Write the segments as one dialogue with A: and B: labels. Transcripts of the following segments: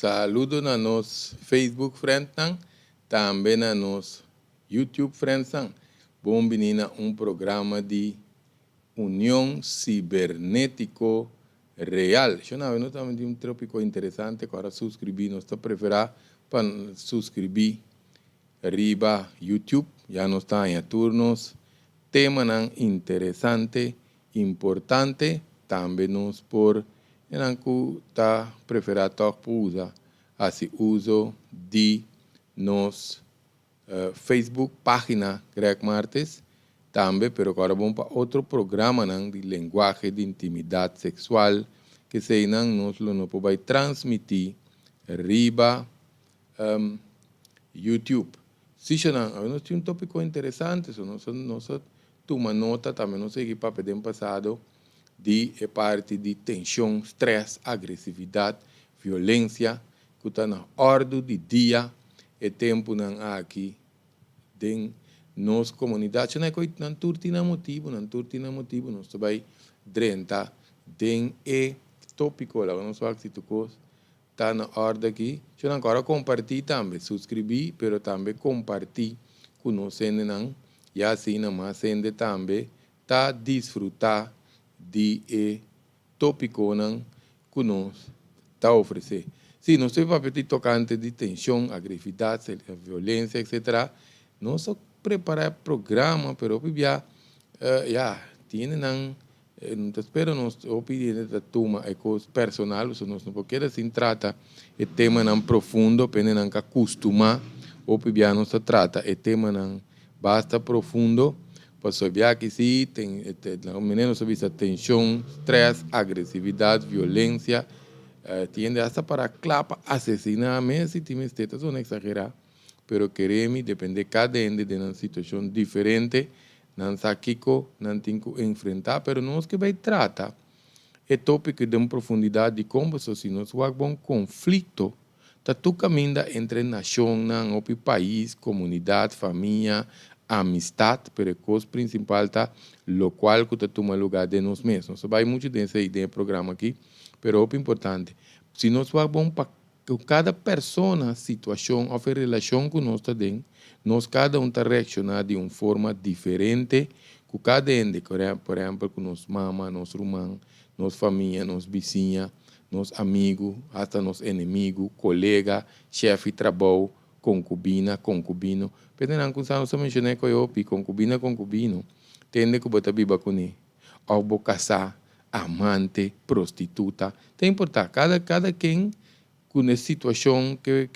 A: Saludo na nos Facebook friendnan, tambe na nos YouTube friendsnan. Bon bini na un programa di Union Cibernético Real. Shon, nos tambe tin un tópiko interesante ku ora suskribí, nos ta preferá pa suskribí riba YouTube. Ya nos ta den tur nos temanan interesante, importante. Tambe nos por ku ta preferá toch usa hasi uso di nos Facebook página Greg Martes tambe, pero awor bon pa otro programanan di lenguahe di intimidat seksual ku eseinan nos lo no por transmití riba YouTube. Sí, nos tin un tópiko interesante, so nos tuma nota tambe, nos a sigui papia den pasado di e parti di tenshon, strès, agresividat, violensia, ku ta na òrdu di dia e tempunan aki den nos komunidat. No ku nan tur tin motibu, nan tur tin motibu, nos ta bai drenta den e tópiko, la nos wak si kos ta na òrdu aki. Eu agora kompartí tambe, suskribí, pero tambe kompartí ku nos nan, i asina mas hende tambe ta disfrutá di e tópikonan ku nos ta ofresé. Sí, nos ta papia tokante di tenshon, agresividat, violensia, etc. Nos a prepará programa, pero ya, ya, tin nan no ta spera nos pidi ta tuma e kos personal, so nos no por asina trata e temanan profundo, pa nan kustumá, òf bia nos trata e temanan basta profundo, pasobra bia ku sí, tin, mira, nos bisa tenshon, strès, agresividat, violensia, tin hasta pa kla pa asesiná mes, si tin mester, ta eksagerá, pero kere mi, dependé kada hende di un situashon diferente, nan sa kiko nan tin ku enfrentá, pero nos ke bai trata e tópiko di un profundidat di kon si nos wak bon, konflikto ta tur kaminda entre nashonnan, òf pais, komunidat, famia, amistat, pero e kos prinsipal ta lokual ku ta tuma lugá den nos mes. Nos bai muchu den e programa aki, pero e importante. Si nos wak bon pa kada persona, situashon òf relashon ku nos tin, nos kada un ta reakshoná di un forma diferente ku kada hende, por ehèmpel, ku nos mama, nos ruman, nos famia, nos bisiña, nos amigu, hasta nos enemigu, kolega, shef di trabou, konkubina, konkubino. Pero nan ku nos menshoná ku eu, konkubina, konkubino, tende ku bo ta biba kuné. Òf bo kasá, amante, prostituta. Ta importá, kada ken ku e situashon ku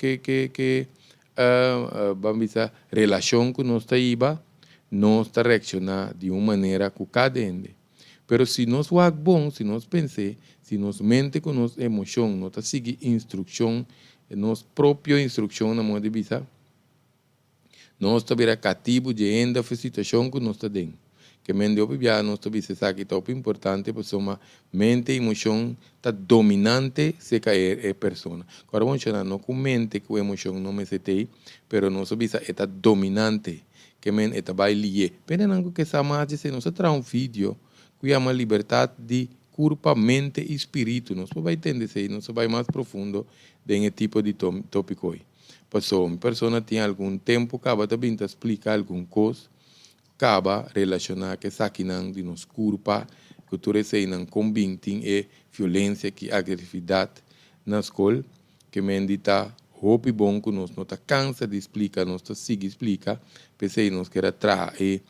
A: ban bisa, relashon ku nos ta hiba, nos ta reakshoná di un manera ku kada hende. Pero si nos wak bon, si nos pensa, si nos mente ku nos emoshon no ta sigui instrukshon, nos propio instrukshon na moda di bisa, nos ta bira katibu di hende òf situashon ku nos ta den. Ke men di bia nos ta bisa esaki ta importante pasobra mente i emoshon ta dominante serka e persona. Awor bon, no ku mente ku emoshon no mester tin, pero nos bisa e ta dominante. Ke men e ta bai lié. Pero nan ku sa mas di nos traha un video ku yama "Libertat di kurpa, mente i spiritu". Nos bai tende esei, nos bai mas profundo den e tipo di tópiko ei. Pasobra un persona tin algun tempu kaba ta bin splika algun kos kaba relashoná ku esakinan di nos kurpa, kultura eseinan kon bin tin e violensia ku agresividat na skol, ke men di ta hopi bon ku nos no ta kansa di splika, nos ta sigui splika, p'esei nos ke traha e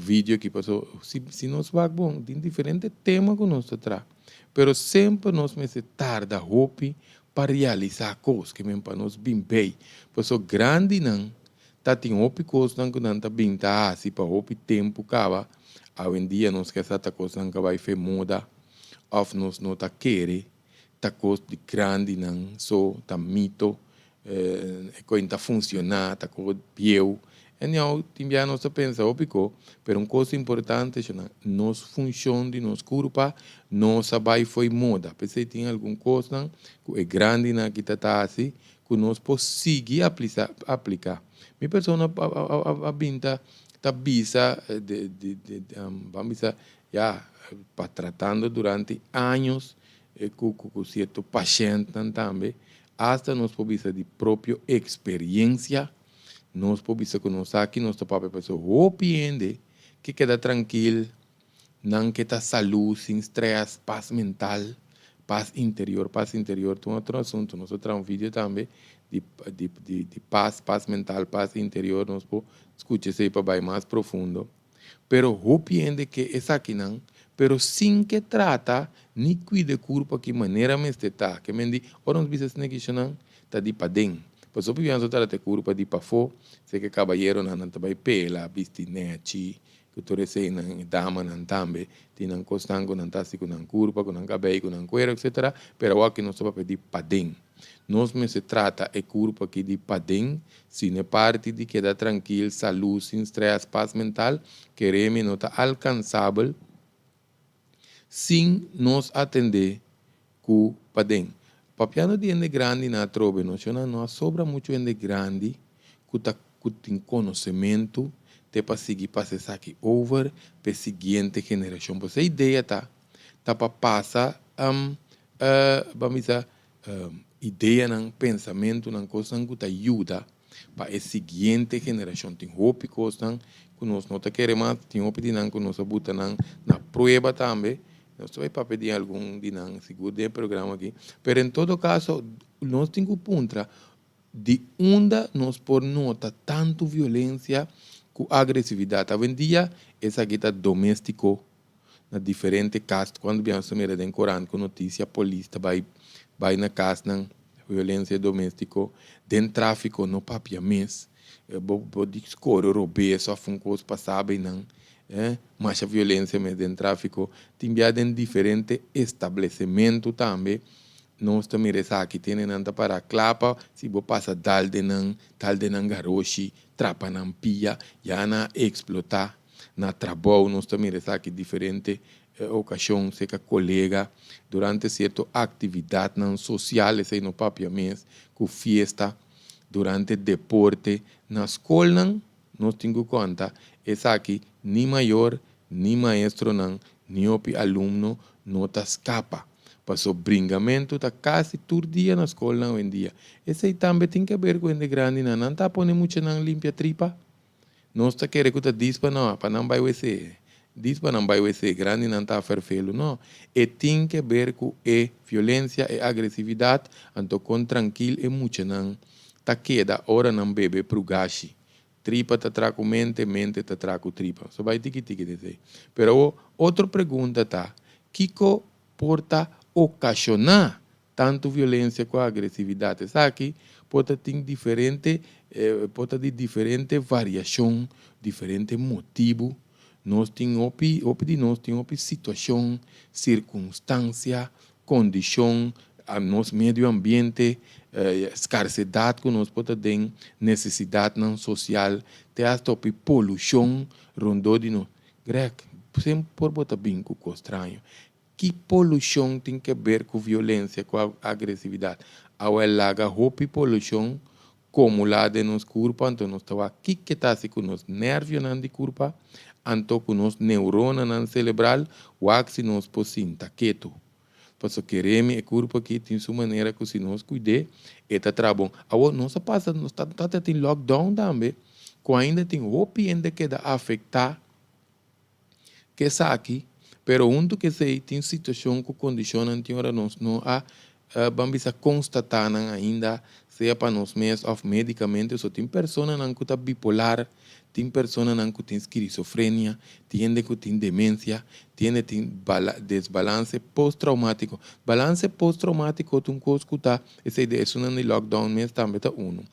A: video aki pasobra si nos wak bon, tin diferente tema ku nos ta traha, pero semper nos mester tarda hopi pa realisá kos, ke men pa nos bin bei. Pasobra grandinan ta tin hopi kosnan ku nan ta bin ta hasi pa hopi tempu kaba. Awendia nos ke sa ta kosnan ku bai fe moda, òf nos no ta kere ta kos di grandinan so, ta mito, e ta funshoná, ta kos bieu. Anyhow, tin bia nos ta pensa hopi ko, pero un kos importante, nos funshon di nos kurpa no sa bai fo'i moda. P'esei tin algun kosnan ku e grandinan aki ta hasi, ku nos por sigui apliká. Mi persona a bin ta bisa, ban bisa, ya, pa tratando durante años ku sierto pashèntnan tambe. Asta nos por bisa di propio eksperensia, nos por bisa ku nos aki nos ta papia pasobra hopi hende ke keda trankil, nan ke ta salú, sin strès, pas mental, pas interior. Pas interior ta un otro asuntu. Nos a traha un video tambe di di di di pas, pas mental, pas interior, nos por skucha esei pa bai mas profundo. Pero hopi hende ke esakinan, pero sin ke trata ni kuida e kurpa ki manera mester ta. Ke men di, ora nos bisa esaki nan ta di paden. Pasobra hopi biaha nos ta trata e kurpa di pafó, seke kabayeronan nan ta bai pela, bisti nèchi, ku tur eseinan, e damanan tambe tin nan kosnan ku nan ta hasi ku nan kurpa, ku nan kabei, ku nan kuero, etsetera. Pero awor nos ta papia di paden. Nos mester trata e kurpa aki di paden, sin e parti di keda trankil, salú, sin strès, pas mental, keremi no ta alkansabel sin nos atendé ku paden. Papiando di hende grandi na atrobe, no shona no a sobra muchu hende grandi ku ta ku tin konosementu te pa sigui pasa esaki over pa e siguiente generashon. Pues e idea ta ta pa pasa ban bisa ideanan, pensamentunan, kosnan ku ta yuda pa e siguiente generashon. Tin hopi kosnan ku nos no ta kere mas, tin hopi di nan ku nos a buta nan na prueba tambe. Nos ta bai papia di algun di nan sigur den e programa aki. Pero en todo kaso nos tin ku puntra di unda nos por nota tantu violensia ku agresividat. Awendia esaki ta doméstiko na diferente kas. Cuando biaha nos ta mira den corant cu noticia polis ta bay bay na kasnan, violencia domestico, den trafico no papia mes, bo bo di score robes of un cos pasa bay nan, eh, masha violencia mes den trafico. Tin biaha den diferente establecimento tambe nos ta mira esaki, tene nan ta para cla pa si bo pasa dal den nan, dal den nan garoshi, trapa nan pia, ya nan a explota. Na trabou nos ta mira esaki diferente okashon serka kolega durante sierto aktividatnan sosial, esei no papia mes ku fiesta, durante deporte. Na skolnan nos tin ku konta esaki ni mayor, ni maestronan, ni hopi alumno no ta skapa. Paso bringamentu ta kasi tur dia na skolnan awendia. Esei tambe tin ke ber ku hende grandinan. Nan ta pone muchanan limpia tripa. Nos ta kere ku ta dis pa nan, pa nan bai wc. Dis pa nan bai wc, grandinan ta ferfelu. No, e tin ke ber ku e violensia, e agresividat, anto kon trankil e muchanan ta keda ora nan bebe prugashi. Tripa ta tra ku mente, mente ta tra ku tripa. So bai tiki tiki den esei. Pero awor, otro pregunta ta, kiko por ta okashoná Tantu violencia cu agresividad. Esaki por ta tin diferente, por ta di diferente variacion, diferente motibu. Nos tin hopi, hopi di nos tin hopi situacion, circunstancia, condicion, nos medio ambiente, scarcedad cu nos por ta den, necesidadnan social, te hasta hopi polucion rondó di nos. Greg, semper bo ta bin cu cos straño. Ki polushon tin ke ber ku violensia ku agresividat? Awe laga hopi polushon komulá den nos kurpa, anto nos ta wak kiko ta hasi ku nos nervionan di kurpa, anto ku nos neuronanan selebral, wak si nos por sinta ketu. Pasobra keremi e kurpa aki tin su manera ku si nos kuid'é, e ta traha bon. Awor nos a pasa, nos ta ta tin lockdown tambe, ku ainda tin hopi hende keda afektá Ke esaki, pero huntu ku esei tin situashon ku kondishonnan tin ora nos no a ban bisa konstatá nan ainda, sea pa nos mes òf médikamente. So tin personanan ku ta bipolar, tin personanan ku tin skirisofrenia, tin hende ku tin demensia, tin hende tin desbalanse post-traumátiko. Balanse post-traumátiko ta un kos ku ta esei di esunnan di lockdown mes tambe ta unu.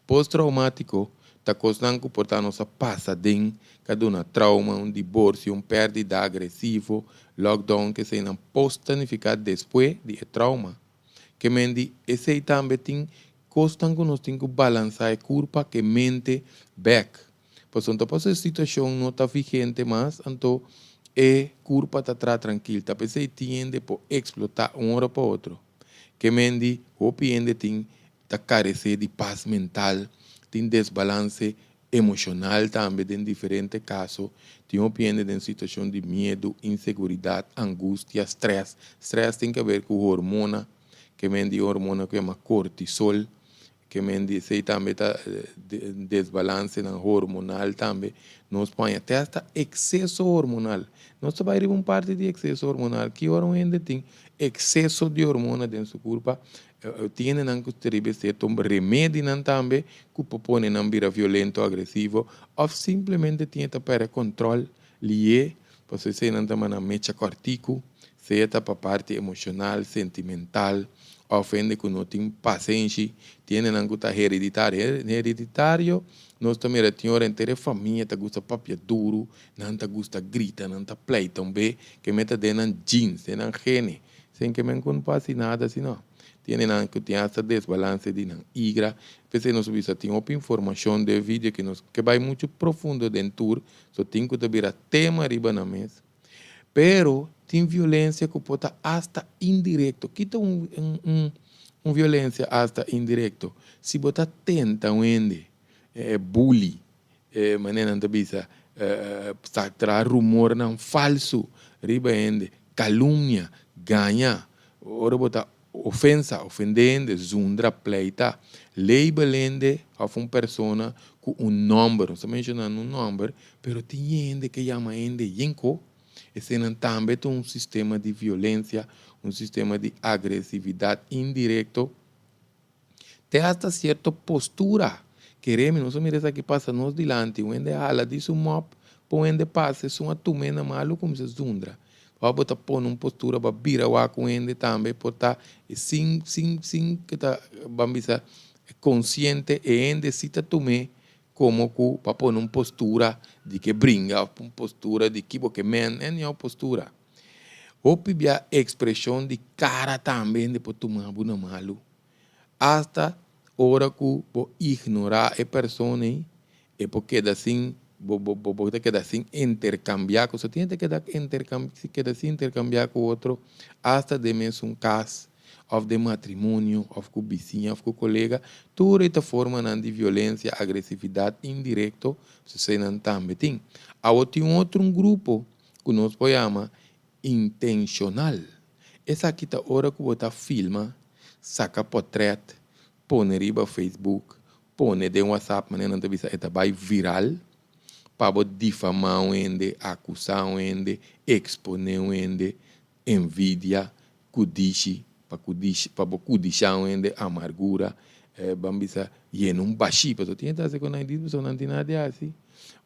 A: Post-traumátiko ta kosnan ku por ta nos a pasa den ka duna trauma, un diborsio, un pèrdida agresivo, lockdown, keseinan. Post ta nifiká despues di e trauma. Ke men di esei tambe tin kosnan ku nos tin ku balansá e kurpa ku e mente bèk. Pasobra ta pasobra e situashon no ta vigente mas, anto e kurpa ta traha trankil. Ta p'esei tin hende por eksplotá un ora pa otro. Ke men di hopi hende tin ta karesé di pas mental, tin desbalanse emoshonal tambe den diferente kaso, tin hopi hende den situashon di miedu, inseguridat, angustia, strès. Strès tin ke ber ku hormona. Ke men di hormona ku yama kortisol. Ke men di esei tambe ta desbalansenan hormonal tambe. Nos por haña te hasta ekseso hormonal. Nos ta bai riba un parti di ekseso hormonal. Ki ora un hende tin ekseso di hormona den su kurpa, tin hendenan ku ta riba esei tuma remedinan tambe ku por pone nan bira violento, agresivo òf simplemente tin e ta pèrdè kòntròl lié, pasobra eseinan ta manda mecha kòrtiku, sea ta pa parti emoshonal, sentimental òf hende ku no tin pasenshi. Tin hendenan ku ta hereditario. Hereditario nos ta mira tin ora henter e famia ta gusta papia duru, nan ta gusta grita, nan ta pleita un be, ke meta den nan genes, den nan gene. Sin ke men ku no por hasi nada asina. Tin hendenan ku tin hasta desbalanse di nan igra. P'esei nos a bisa tin hopi informashon den e video ke nos ke bai muchu profundo den tur, so tin ku ta bira tema riba nan mes. Pero tin violensia ku por ta asta indirekto. Ki ta un un violensia asta indirekto? Si bo ta tenta un hende, bully, manera nan ta bisa, sa traha rumornan falsu riba hende, kalumnia, gaña, ora bo ta ofensa, ofende hende, zundra, pleita, label hende òf un persona ku un nòmber, nos ta menshonando un nòmber, pero tin hende ke yama hende yenko, eseinan tambe ta un sistema di violensia, un sistema di agresividat indirekto. Te hasta cierto postura. Kere mi, nos a mira esaki pasa nos dilanti, un hende hala di su mop pa un hende pasa, esun a tum'é na malu cuminsa zundra. Ora bo ta pone un postura pa bira wak un hende tambe por ta sin sin sin ke ta ban bisa consciente e hende si ta tum'é como cu pa pone un postura di ke bringa of un postura di ki bo ke men, anyhow postura. Hopi bia ekspreshon di kara tambe hende por tuma bo na malu. Asta ora ku bo ignorá e persona ei, e por keda sin bo bo bo ta keda sin interkambiá ku. So tin hende ta keda interkam keda sin interkambiá ku otro asta den mesun kas òf den matrimonio òf ku bisiña òf ku kolega. Tur e ta formanan di violensia, agresividat indirekto, eseinan tambe tin. Awor tin un otro un grupo ku nos por yama intenshonal. Esaki ta ora ku bo ta filma, saka pòtrèt, pone riba Facebook, pone den WhatsApp manera nan ta bisa e ta bai viral, pa bo difamá un hende, akusá un hende, eksponé un hende, envidia, kudishi, pa kudishi, pa bo kudishá un hende, amargura, ban bisa yena un bashí, pasobra tin hende ta hasi ku nan di pasobra nan tin nada di hasi,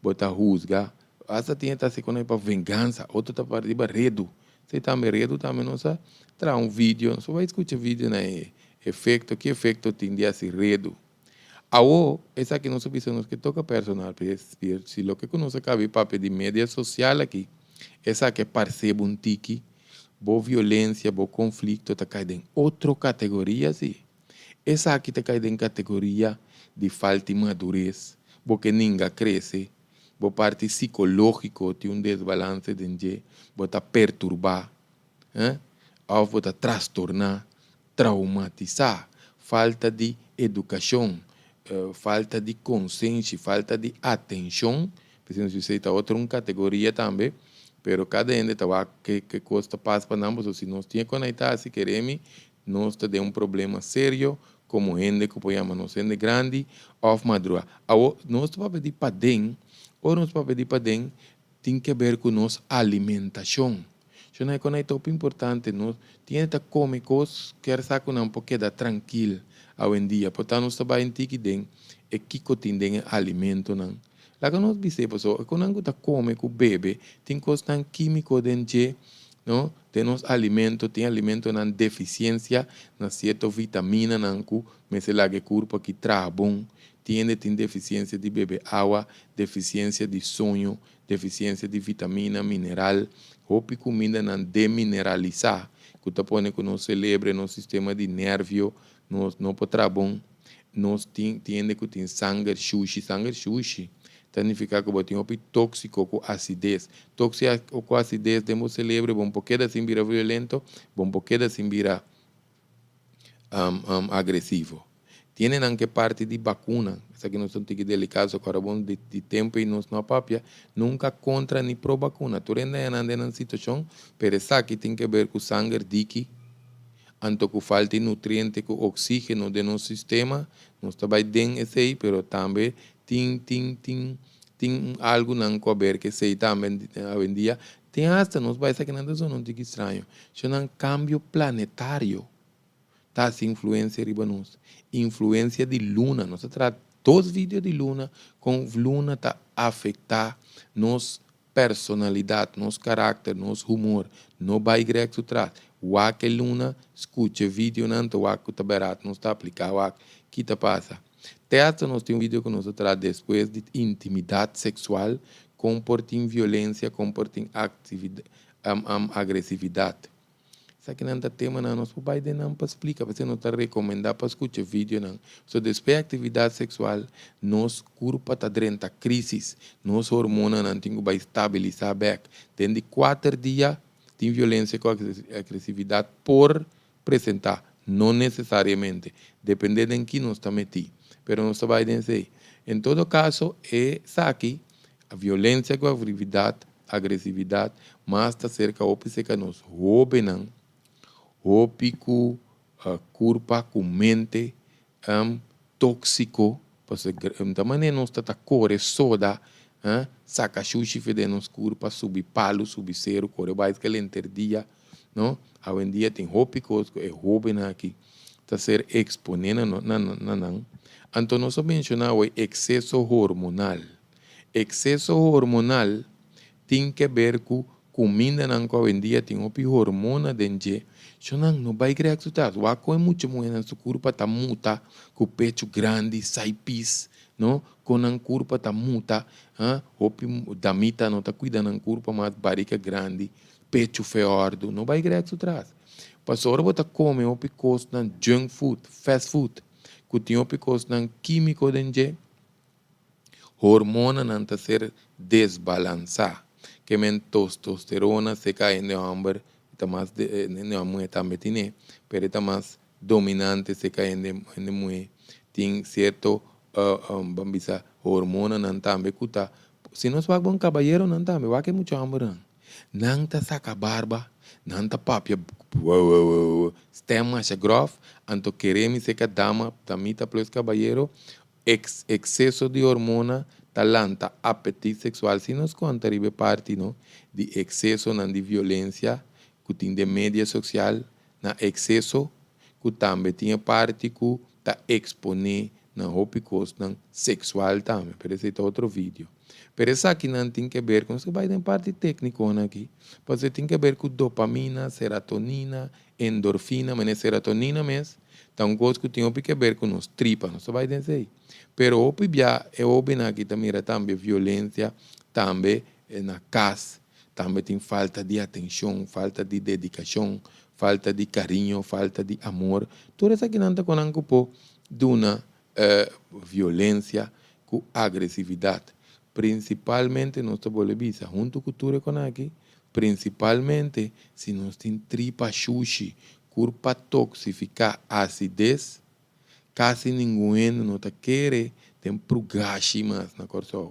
A: bo ta husga, asta tin hende ta hasi ku nan pa vengansa, otro ta pa riba redu, esei tambe redu tambe nos a traha un video, nos por bai skucha video na e efekto, ki efekto tin di hasi redu. Awo, esaki nos a bisa nos ke toka personal, si loke ku nos a kaba di papia di media sosial aki, esaki a parse bo un tiki, bo violensia, bo konflikto ta kai den otro kategoria si. Esaki ta kai den kategoria di falta di madures, bo ke ninga krese, bo parti sikológiko tin un desbalanse den dje, bo ta perturbá, òf bo ta trastorná, traumatisá, falta di edukashon, falta di konsenshi, falta di atenshon, p'esei nos bisa ei ta otro un kategoria tambe, pero kada hende ta wak ke ke kos ta pasa pa nan, pasobra si nos tin e konaitá asi keremi nos ta den un problema serio komo hende ku por yama nos hende grandi òf madurá. Awor nos ta papia di paden, ora nos papia di paden tin ke ber ku nos alimentashon. Shona e kona e ta hopi importante. Nos tin hende ta kome kos kier sa ku nan por keda trankil awendia. Por ta nos ta bai un tiki den e kiko tin den e alimentonan. Laga nos bis'é pasobra e konan ku ta kome ku bebe tin kosnan kimiko den dje, no? Den nos alimento tin alimentonan defisiensia na sierto vitaminanan ku mester laga e kurpo aki traha bon. Tin hende tin defisiensia di bebe awa, defisiensia di soño, Defisiensia di vitamina, mineral, Hopi kumindanan demineralisá ku ta pone ku nos selebre, nos sistema di nervio, nos no por traha bon. Nos tin tin hende ku tin sanger shushi. Sanger shushi ta nifiká ku bo tin hopi tóksiko ku asides. Tóksiko ku asides den bo selebre, bo no por keda sin bira violento, bo no por keda sin bira agresivo. Tiene nan ke parti di bakuna, esaki nos ta un tiki delikado, so kora bon di di tempu ei nos no a papia nunka kontra ni pro bakuna. Tur hende a nan den nan situashon, pero esaki tin ke ber ku sanger diki, Anto ku falta di nutriente ku oksígeno den nos sistema, nos ta bai den esei, pero tambe tin algu nan ku aber ku esei tambe awendia. Tin hasta nos bai sa ku nan ta zona un tiki straño. Nan kambio planetario ta hasi influensia riba nos. Influensia di luna. Nos a traha dos video di luna kon luna ta afektá nos personalidat, nos karakter, nos humor. No bai grek su tras. Wak e luna, skucha videonan, ta wak ku ta bèrdat nos ta apliká wak ki ta pasa. Te hasta nos tin un video ku nos a traha despues di intimidat seksual, kon por tin violensia, kon por tin agresividat. Esakinan ta temanan nos por bai den nan pa splika, p'esei nos ta rekomendá pa skucha videonan. So despues di aktividat seksual nos kurpa ta drenta krísis, nos hormonanan tin ku bai stabilisá bèk. Den di kuater dia tin violensia ku agresividat por presentá, no nesesariamente, dependé den ki nos ta metí, pero nos ta bai den esei. En todo kaso esaki, violensia ku agresividat, agresividat mas ta serka hopi serka nos hóbennan, hopi ku kurpa ku mente tóksiko, pasobra ta manera nos ta ta kore soda, saka shushi for den nos kurpa, subi palu, subi seru, kore baiskel henter dia, no. Awendia tin hopi kos ku e hóbennan aki ta ser eksponé na nan. Anto nos a menshoná awor ekseso hormonal. Ekseso hormonal tin ke ber ku kumindanan ku awendia tin hopi hormona den dje. Shonnan no bai grek su tas. Wak kon e mucha muhénan su kurpa ta muta ku pechu grandi, sai pis, no? Kon nan kurpa ta muta, ha? Hopi damita no ta kuida nan kurpa mas, barika grandi, pechu feòrdu. No bai grek su tras. Pasobra ora bo ta kome hopi kosnan junk food, fast food, ku tin hopi kosnan kímiko den dje, Hormonanan ta ser desbalansá. Ke men tostosterona seka hende hòmber ta mas hende muhé tambe tine, pero e ta mas dominante seka hende hende muhé. Tin sierto ban bisa hormonanan tambe ku ta si nos wak bon kabayeronan tambe wak e mucha hòmbernan. Nan ta saka barba, nan ta papia stèm masha gròf, anto kere mi seka dama damita plus kabayero Ex exceso di hormona ta lanta apetit sexual si nos conta riba e parti no di excesonan di violencia cu tin den media social na exceso cu tambe tin e parti cu ta expone na hopi cosnan sexual tambe pero esey ta otro video pero esakinan tin ke ber cu nos ta bay den parti tecniconan aki pasobra tin ke ber cu dopamina, seratonina, Endorfina, manera serotonina mes, ta un kos ku tin hopi ke ber ku nos tripa, nos ta bai den esei. Pero hopi bia e hobennan aki ta mira tambe violensia, tambe na kas, tambe tin falta di atenshon, falta di dedikashon, falta di kariño, falta di amor. Tur esakinan ta konan ku por duna violensia ku agresividat. Prinsipalmente nos ta bolbe bisa huntu ku tur e konan aki, prinsipalmente si nos tin tripa shushi, kurpa toksifiká, asides, kasi ningun hende no ta kere den prugashi mas na Kòrsou.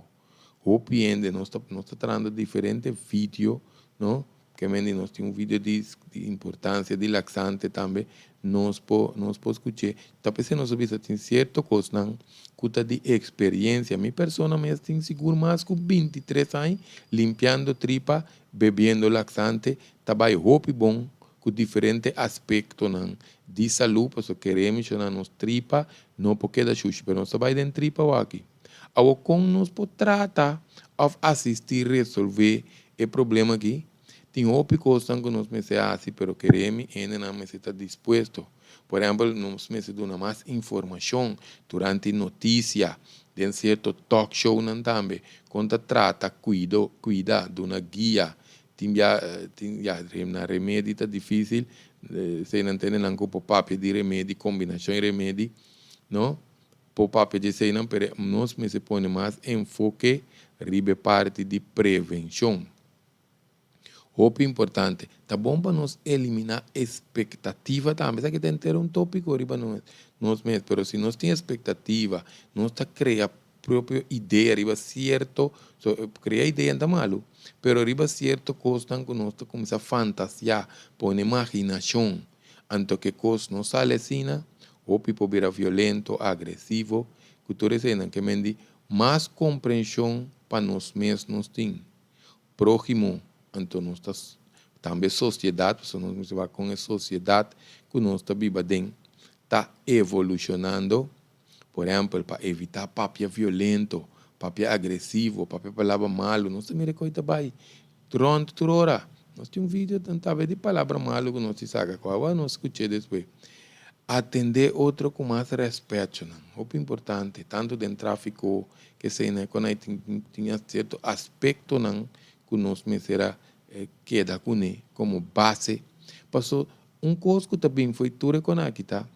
A: Hopi hende nos ta nos ta trahando diferente video, no, Ke men di nos tin un video di importancia di laxante tambe nos por nos por scuche. Ta p'esei nos a bisa tin cierto cosnan cu ta di experiencia. Mi persona mes tin sigur mas cu 23 aña limpiando tripa, bebiendo laxante, ta bay hopi bon cu diferente aspectonan di salud pasobra kere menciona nos tripa no por keda shushi pero nos ta bay den tripa awaki. Awor kon nos por trata òf asistí resolvé e problema akí? Tin hopi kosnan ku nos mester hasi, pero keremi hendenan mester ta dispuesto. Por ehèmpel, nos mester duna mas informashon durante notisia, den sierto talk shownan tambe, kon ta trata kuido, kuida, duna guia. Tin bia, tin, ya, na remedi ta difísil, esei nan tene nan ku por papia di remedi, kombinashon di remedi, no? Por papia di eseinan, pero nos mester pone mas enfoke riba e parti di prevencion. Hopi importante. Ta bon pa nos elimina expectativa tambe. Esaki ta henter un topico riba nos mes, pero si nos tin expectativa, nos ta crea propio idea riba cierto, so, crea idea no ta malo, pero riba cierto cosnan cu nos ta cuminsa fantasia, pone imaginacion. Anto ku e kos no sali asina, hopi por bira violento, agresivo, ku tur eseinan. Ke men di mas komprenshon pa nos mes nos tin. Próhimo, anto nos ta tambe sosiedat, pasobra nos mester wak kon e sosiedat ku nos ta biba den ta evolushonando. Por ehèmpel, pa evitá papia violento, papia agresivo, papia palabra malu, nos ta mira e kos ta bai rònt tur ora. Nos tin un video tambe di palabra malu ku nos tin saka ku awa nos skuch'é despues. Atendé otro ku mas rèspètnan, hopi importante, tantu den tráfiko, keseinan, kon ai tin tin sierto aspektonan ku nos mester a keda kuné komo base. Paso un kos ku ta bin fo'i tur e kon aki ta,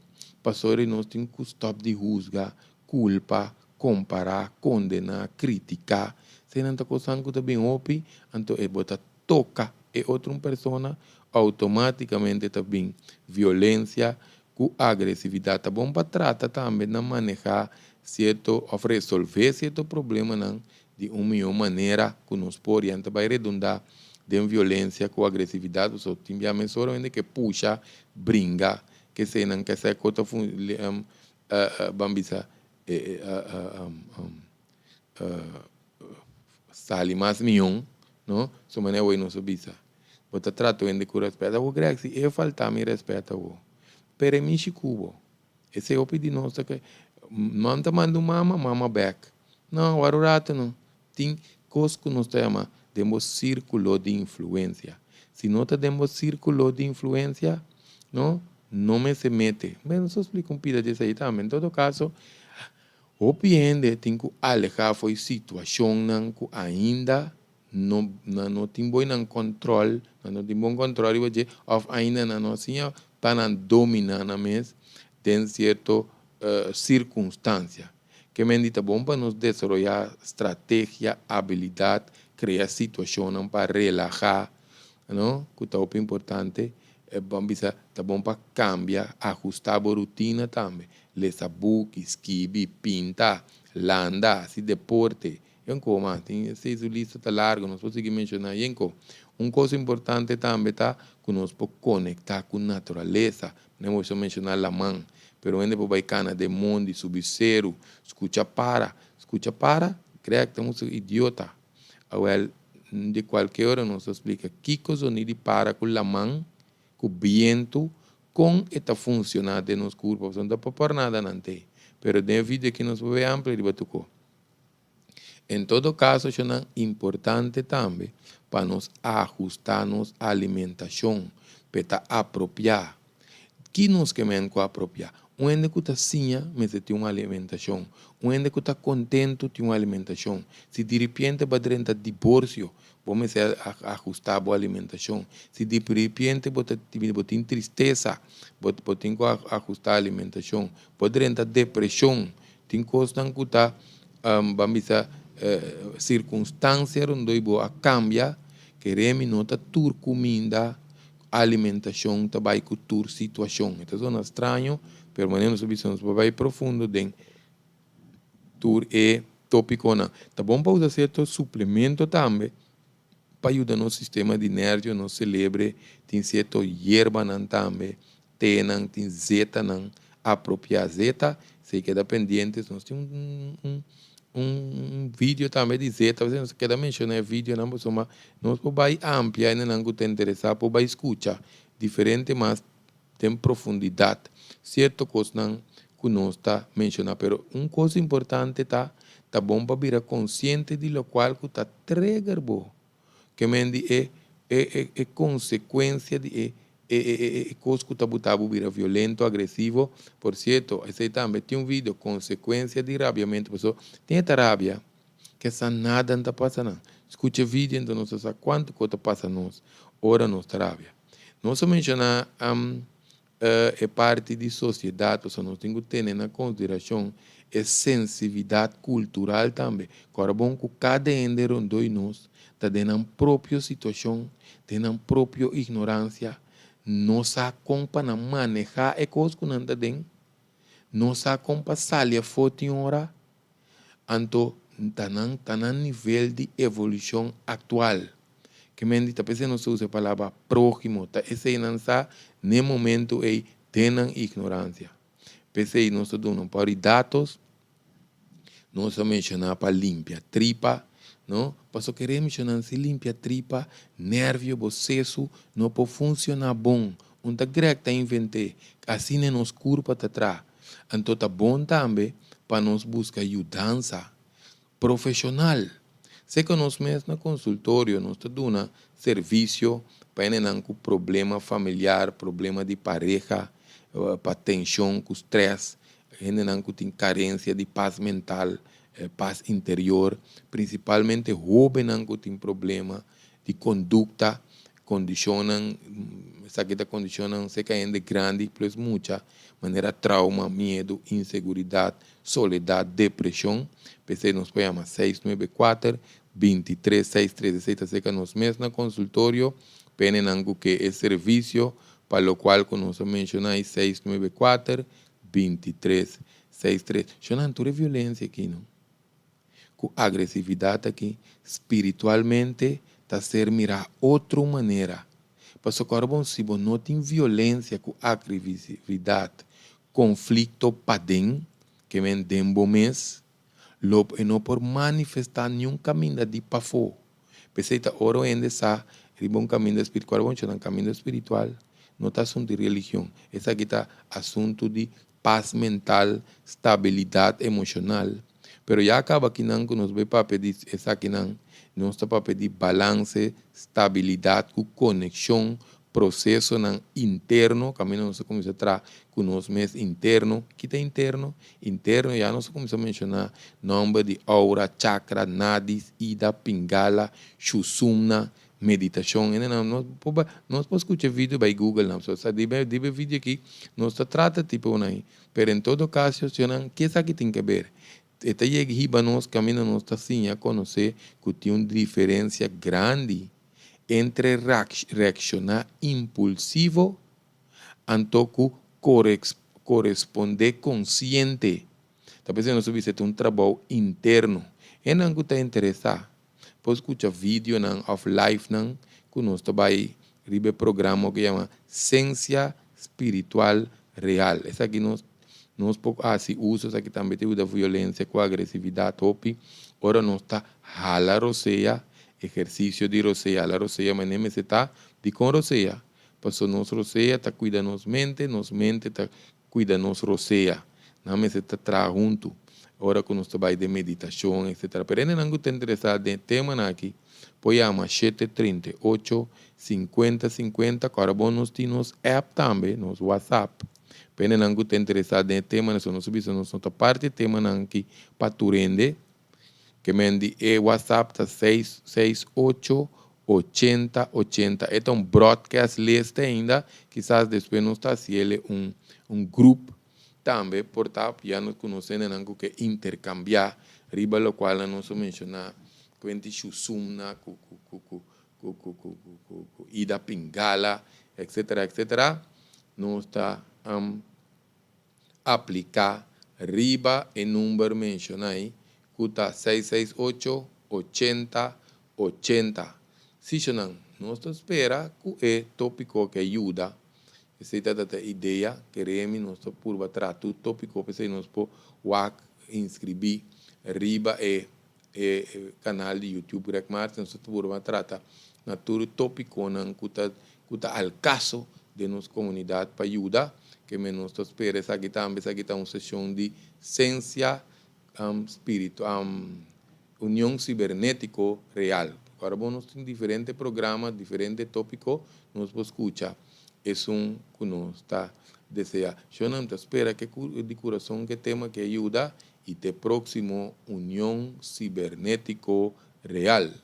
A: pasobra nos tin ku stòp di husga, kulpa, kompará, kondená, kritiká. Eseinan ta kosnan ku ta bin hopi, anto e bo ta toka e otro un persona, outomátikamente ta bin violensia ku agresividat. Ta bon pa trata tambe na manehá sierto òf resolvé sierto problemanan di un mihó manera ku nos por. I ta bai redundá den violensia ku agresividat, pasobra tin bia mesora hende ke pusha, bringa, keseinan kesei ku ta ban bisa sali mas mihó, no? So manera awor nos a bisa, bo ta trata hende ku rèspèt. Awor Greg, si e falta mi rèspèt awor, pero e mishi ku bo. Esei hopi di nos ta ke, Mam ta manda un mama, mama bèk. No, wak un ratu no. Tin kos ku nos ta yama den bo sírkulo di influensia. Si no ta den bo sírkulo di influensia, no, no mester mete. Bueno, nos a splika un pida di esei tambe. En todo kaso, hopi hende tin ku alehá for e situashonnan ku ainda no nan no tin bon nan kòntròl, nan no tin bon kòntròl riba dje òf ainda nan no a siña pa nan dominá nan mes den sierto sirkunstansia. Ke men di ta bon pa nos desaroyá strategia, abilidat, krea situashonnan pa relahá, no, ku ta hopi importante. Ban bisa ta bon pa kambia, ahustá bo rutina tambe. Lesa buki, skibi, pinta, landa, hasi deporte. Yenko mas, tin esei su lista ta largu, nos por sigui menshoná yenko. Un kos importante tambe ta ku nos por konektá ku naturalesa. Manera bo menshoná laman, pero hende por bai kana den mondi, subi seru, skucha para. Skucha para? Greg ta un idiota. Awèl, di kualke ora nos ta splika kiko zonido di para ku laman, ku bientu, kon e ta funshoná den nos kurpa, pasobra no ta por nada nan te. Pero den e video aki nos por bai amplia riba tur kos. En todo caso shonnan importante tambe pa nos ahusta nos alimentacion p'e ta apropia. Ki nos ke men ku apropia? Un hende ku ta siña mester tin un alimentacion. Un hende ku ta contento tin un alimentacion. Si diripiente bo a drenta divorcio, bo mester ahusta bo alimentacion. Si diripiente bo ta bo tin tristesa, bo bo tin ku ahusta alimentacion. Bo a drenta depresion, Tin kosnan ku ta, ban bisa, sirkunstansia rondó i bo a kambia, kere mi no ta tur kuminda, alimentashon ta bai ku tur situashon. E ta zona straño, pero manera nos a bisa nos por bai profundo den tur e topikonan. Ta bon pa usa sierto suplemento tambe pa yuda nos sistema di nervio, nos selebre, tin sierto yerbanan tambe Tenan tin zetanan apropiá. Zeta, si keda pendiente, nos tin un un un video tambe di zeta, nos a keda menshoná e videonan pasobra nos por bai amplia hendenan ku ta interesá por bai skucha diferente mas den profundidat sierto kosnan ku nos ta menshoná. Pero un kos importante ta, ta bon pa bira konsiente di lokual ku ta trigger bo. Ke men di e e e e konsekuensia di e e e e e kos ku ta buta bo bira violento, agresivo. Por sierto, esei tambe tin un video, konsekuensia di rabiamentu. Pasobra tin e ta rabia ke sa nada no ta pasa nan. Skucha e video enton nos ta sa kuantu kos ta pasa nos ora nos ta rabia. Nos a menshoná E parti di sosiedat, pasobra nos tin ku tene na konsiderashon e sensividat kultural tambe. Kòrda bon ku kada hende rondó di nos ta den nan propio situashon, den nan propio ignoransia, no sa kon pa nan manehá e kos ku nan ta den, no sa kon pa sali afó tin ora. Anto ta nan ta nan nivel di evolushon aktual. Ke men di ta p'esei nos ta usa e palabra próhimo, ta esei nan sa n'e momento ei den nan ignoransia. P'esei nos ta duna un par di datos, nos a menshoná pa limpia tripa, no? Pasobra kere menshoná si limpia tripa, nervio bo sesu no por funshoná bon. Un ta Greg ta invent'é, asina nos kurpa ta traha. Anto ta bon tambe pa nos buska yudansa profeshonal. Seka nos mes na konsultorio nos ta duna servisio pa hendenan ku problema familiar, problema di pareha, pa tenshon ku strès, hendenan ku tin karensia di pas mental, pas interior, prinsipalmente hóbennan ku tin problema di kondukta, kondishonnan, esaki ta kondishonnan seka hende grandi plus mucha, manera trauma, miedu, inseguridat, soledat, depreshon. P'esei nos por yama seis nuebe kuater, binti tres seis tres. Esei ta seka nos mes na konsultorio pa hendenan ku ke e servisio pa lokual ku nos a menshoná ei seis nuebe kuater, binti tres seis tres. Shonnan tur e violensia aki no. Ku agresividat aki spiritualmente ta ser mirá otro manera. Pasobra ora bo si bo no tin violensia ku agresividat, konflikto paden, ke men den bo mes, lo e no por manifestá niun kaminda di pafó. P'esei ta ora un hende sa riba un kaminda spiritual, bo nan kaminda spiritual no ta asuntu di religion, esaki ta asuntu di pas mental, stabilidat emoshonal. Pero ya kaba kinan ku nos bai papia di esakinan, nos ta papia di balanse, stabilidat ku konekshon, prosesonan interno, kaminda nos ta kuminsá traha ku nos mes interno. Ki ta interno? Interno ya nos a kuminsá menshoná nòmber di aura, chakra, nadis, ida, pingala, shusumna, meditashon. Hende nan nos por bai nos por skucha video bai google nan. So sa riba riba e video aki nos ta trata tipo una ahi. Pero en todo caso señornan ke esaki tin ke ber? E ta yega hiba nos kaminda nos ta siña konosé ku tin un diferensia grandi entre reakshoná impulsivo anto ku korespondé konsiente. Ta p'esei nos ta bisa e ta un trabou interno. Hendenan ku ta interesá por skucha videonan òf livenan ku nos ta bai riba e programa ku yama Sensia Spiritual Real. Esaki nos nos por hasi uso, esaki tambe ta yuda violensia ku agresividat hopi ora nos ta hala rosea, ehersisio di rosea, hala rosea manera mester ta. Dikon rosea? Pasobra nos rosea ta kuida nos mente, nos mente ta kuida nos rosea. Nan mester ta traha huntu ora ku nos ta bai den meditashon etcetera. Pero hendenan ku ta interesá den e temanan aki por yama shete trinta i ocho, sinkuenta sinkuenta. Kòrda bon nos tin nos app tambe, nos whatsapp. Pa hendenan ku ta interesá den e temanan, so nos a bisa nos no ta parti e temanan aki pa tur hende. Ke men di e whatsapp ta seis seis ocho ochenta ochenta. E ta un broadcast list ainda, kisas despues nos ta hasiele un un group tambe por ta ya nos ku nos hendenan ku ke interkambiá riba lokual nan nos a menshoná kuenti shusumna ku ku ku ku ku ku ku ku ku ku ida pingala etcetera etcetera nos ta Apliká riba e number menshoná ei ku ta seis seis ocho, ochenta, ochenta. Sishonan, nos ta spera ku e tópiko ke yuda. Esei ta ta e idea. Keremi nos ta purba traha tur tópiko p'esei nos por wak inskribí riba e e kanal di YouTube Greg Martin. Nos ta purba trata na tur tópikonan ku ta ku ta al kaso den nos komunidat pa yuda. Ke men nos ta spera esaki tambe, esaki ta un seshon di sensia spiritu Union Sibernetiko Real. Ora bo nos tin diferente programa, diferente tópiko, nos por skucha esun ku nos ta deseá. Shonnan ta spera ke di kurason ke tema ke yuda i te próksimo Union Sibernetiko Real.